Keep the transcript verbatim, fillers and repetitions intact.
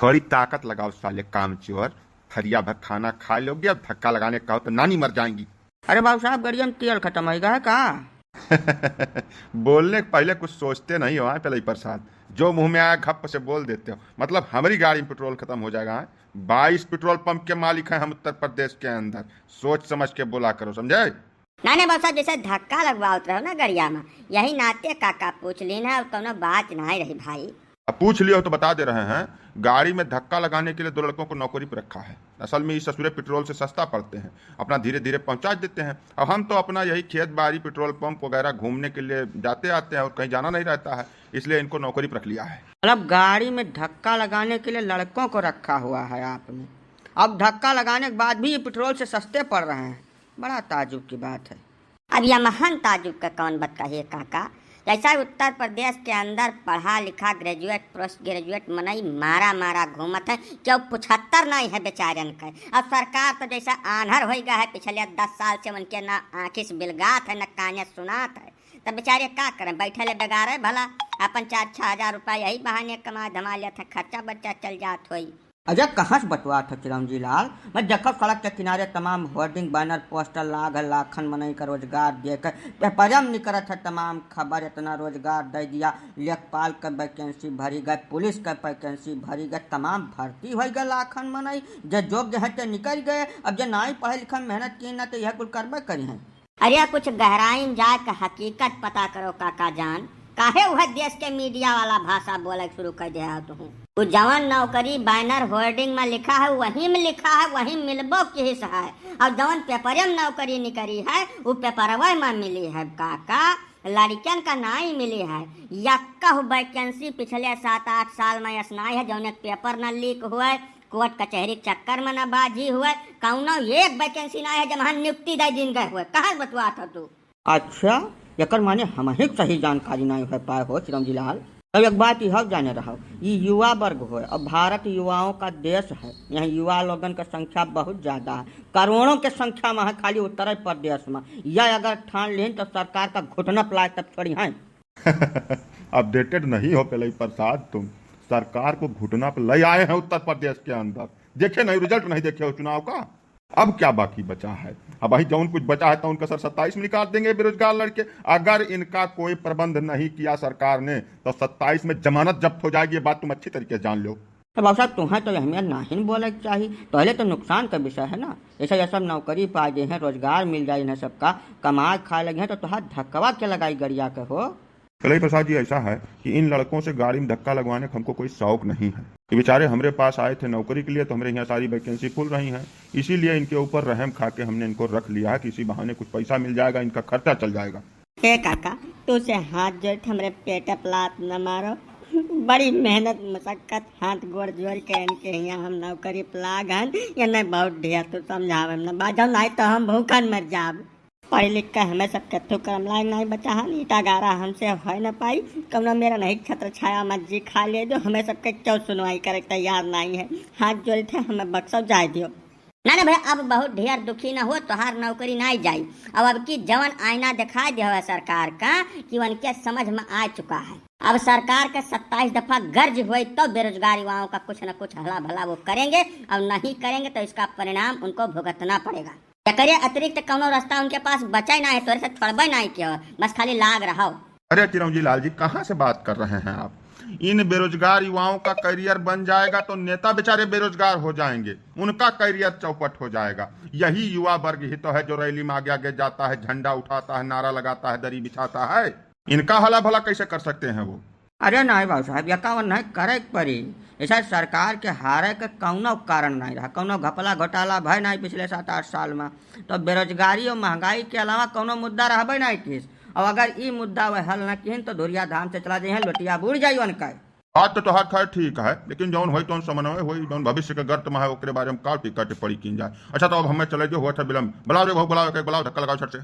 थोड़ी ताकत लगाओ साले कामचोर, थरिया भर खाना खा लोगे, अब धक्का लगाने का हो तो नानी मर जाएंगी। अरे बाबू साहब, गड़िया में तेल खत्म होइगा है का? बोलने के पहले कुछ सोचते नहीं हो, हाँ, पहले ही प्रसाद, जो मुंह में आया घप्प से बोल देते हो। मतलब हमारी गाड़ी में पेट्रोल खत्म हो जाएगा, हाँ? बाईस पेट्रोल पंप के मालिक हैं हम उत्तर प्रदेश के अंदर, सोच समझ के बोला करो, समझे? ना, ना बाबू साहब, जैसे धक्का लगवावत रहो ना गड़िया में, यही नाते काका पूछ लीन है, और कौनो बात नहीं रही भाई। अब पूछ लियो तो बता दे रहे हैं, गाड़ी में धक्का लगाने के लिए दो लड़कों को नौकरी पर रखा है। असल में ये ससुरे पेट्रोल से सस्ता पड़ते हैं, अपना धीरे धीरे पहुंचा देते हैं। अब हम तो अपना यही खेत बाड़ी, पेट्रोल पंप वगैरह घूमने के लिए जाते आते हैं और कहीं जाना नहीं रहता है, इसलिए इनको नौकरी पर रख लिया है। मतलब गाड़ी में धक्का लगाने के लिए लड़कों को रखा हुआ है आपने, अब धक्का लगाने के बाद भी ये पेट्रोल से सस्ते पड़ रहे हैं। बड़ा ताजुब की बात है। अब यह महान ताजुब का कौन बात कही है काका? जैसा उत्तर प्रदेश के अंदर पढ़ा लिखा ग्रेजुएट, पोस्ट ग्रेजुएट मनई मारा मारा घूमत है, क्यों पुछत्तर नहीं है बेचारन का। अब सरकार तो जैसा आन्हर हो गया है, पिछले दस साल से उनके ना आँखी से बिलगात है, ना काने सुनात है, तब बेचारे का करें, बैठे ले बेगारे भला, अपन चार छह हजार रुपया यही बहाने कमा धमा लेत है, खर्चा बर्चा चल जात होई। अजय, कहाँ से बतवात हो चिरौंजी लाल? मैं देखो सड़क के किनारे तमाम होर्डिंग, बैनर, पोस्टर लाग है, लाखन मनई का रोजगार दे के पेपरम निकरत है तमाम खबर, इतना रोजगार दे दिया, लेखपाल के वैकेंसी भरी गए, पुलिस के वैकेंसी भरी गए, तमाम भर्ती हो गए लाखन मनई, जे योग्य है ते निकल गए। अब जे नाई पढ़े लिखे मेहनत की ना तो यह कुल करबे करी हैं। अरे कुछ गहराई में जाके हकीकत पता करो काका जान, काहे वह देश के मीडिया वाला भाषा बोले शुरू कर दिया हो तुम? वो जवन नौकरी बैनर होर्डिंग में लिखा है, वही में लिखा है, वही मिलबो किहिस है। और जवन पेपरे में नौकरी निकरी है, वो पेपरवे में मिली है काका, लड़कियन का नाई मिली है। यक्का वैकेंसी पिछले सात आठ साल में ऐस नाई है जौन एक पेपर न लीक हुए, कोर्ट कचहरी के चक्कर में न बाजी हुए, कौनो एक वैकेंसी ना है जब हम नियुक्ति दे दिन गए हुए। कहाँ से बतुआत हो तू? अच्छा, एकर माने हम ही सही जानकारी नहीं हो पाए हो चिरौंजी लाल। तब एक बात यह जाने रहो, ये युवा वर्ग हो, अब भारत युवाओं का देश है, यहाँ युवा लोगन का संख्या बहुत ज्यादा है, करोड़ों के संख्या में है खाली उत्तर प्रदेश में। यह अगर ठान लें तो सरकार का घुटना पलाए तब छोड़ी हैं। अपडेटेड नहीं हो पहले ही प्रसाद तुम, सरकार को घुटना पर ले आए हैं उत्तर प्रदेश के अंदर, देखे नहीं, रिजल्ट नहीं देखे हो चुनाव का। अब क्या बाकी बचा है? अब वही जौन कुछ बचा है तो उनका सर सत्ताईस में निकाल देंगे बेरोजगार लड़के। अगर इनका कोई प्रबंध नहीं किया सरकार ने तो सत्ताईस में जमानत जब्त हो जाएगी, ये बात तुम अच्छी तरीके से जान लो। तो बाबू साहब, तुम्हें तो अहमियत नाहिन बोले के चाही, पहले तो नुकसान का विषय है ना। जैसे ये सब नौकरी पा गए हैं, रोजगार मिल जाए इन्हें सबका, कमाए खाए लगे हैं, तो तुहार धक्कवा के लगाई गड़िया के हो? कलई प्रसाद जी, ऐसा है कि इन लड़कों से गाड़ी में धक्का लगवाने का हमको कोई शौक नहीं है। ये बेचारे हमरे पास आए थे नौकरी के लिए, तो हमरे यहाँ सारी वैकेंसी फुल रही हैं, इसीलिए इनके ऊपर रहम खा के हमने इनको रख लिया है कि इसी बहाने कुछ पैसा मिल जाएगा, इनका खर्चा चल जाएगा। हे काका, तू से हाथ जोड़ के हमरे पेटे पलात न मारो। बड़ी मेहनत मशक्कत हाथ गोड़ जोड़ के इनके यहाँ हम नौकरी पलाग हन, ये नहीं बहुत ढेर तू समझावे में न बाजो, नहीं तो हम भूखन मर जाब। पढ़ लिख के हमें सबके थू करम लायक नहीं बचा हन, ईटा गारा हमसे होए न पाई, कौनो मेरा नहीं छत्र छाया मत जी खा ले दो, हमें सबके क्यों सुनवाई करे के तैयार नहीं है। हाथ जोड़ी थे, हमें बक्सो जाए दियो। ना, ना भैया, अब बहुत ढेर दुखी ना हो, तोहार नौकरी नाई जाई। अब, अब की जवन आईना दिखाई दे हवे सरकार का कि उनके समझ में आ चुका है। अब सरकार के सत्ताईस दफा गर्ज हुई तो बेरोजगार युवाओं का कुछ न कुछ हला भला वो करेंगे, और नहीं करेंगे तो इसका परिणाम उनको भुगतना पड़ेगा। एकरे अतिरिक्त कौनो रास्ता उनके पास बचा ही ना है, तोरे से छोड़बे नहीं किया, बस खाली लाग रहा हो। अरे चिरौंजी लाल जी, कहाँ से बात कर रहे हैं आप? इन बेरोजगार युवाओं का करियर बन जाएगा तो नेता बेचारे बेरोजगार हो जाएंगे, उनका करियर चौपट हो जाएगा। यही युवा वर्ग ही तो है जो रैली में आगे आगे जाता है, झंडा उठाता है, नारा लगाता है, दरी बिछाता है। इनका हला भला कैसे कर सकते हैं वो? अरे नहीं बाबू साहब, यकावन नहीं करे के पड़ी। ऐसा सरकार के हारे के कौनो कारण नहीं रहा, कौनो घपला घोटाला भय नहीं पिछले सात आठ साल में, तो बेरोजगारी और महंगाई के अलावा कौनो मुद्दा रहबे नहीं किस। और अगर ई मुद्दा वह हल न किहन तो धुरिया धाम से चला जाइहन, लोटिया बूड़ जाई उनका। बात तो तोहार खैर ठीक है, लेकिन जौन होई तौन समन्वय होई, जौन भविष्य के गर्त में है ओकरे बारे में काव टिकट पड़ी कीन जाए। अच्छा, तो अब हमें चले जो हुआ था विलम्ब। बुलाओ रे भाऊ, बुलाओ, एक, एक बुलाओ, धक्का लगाओ छट से।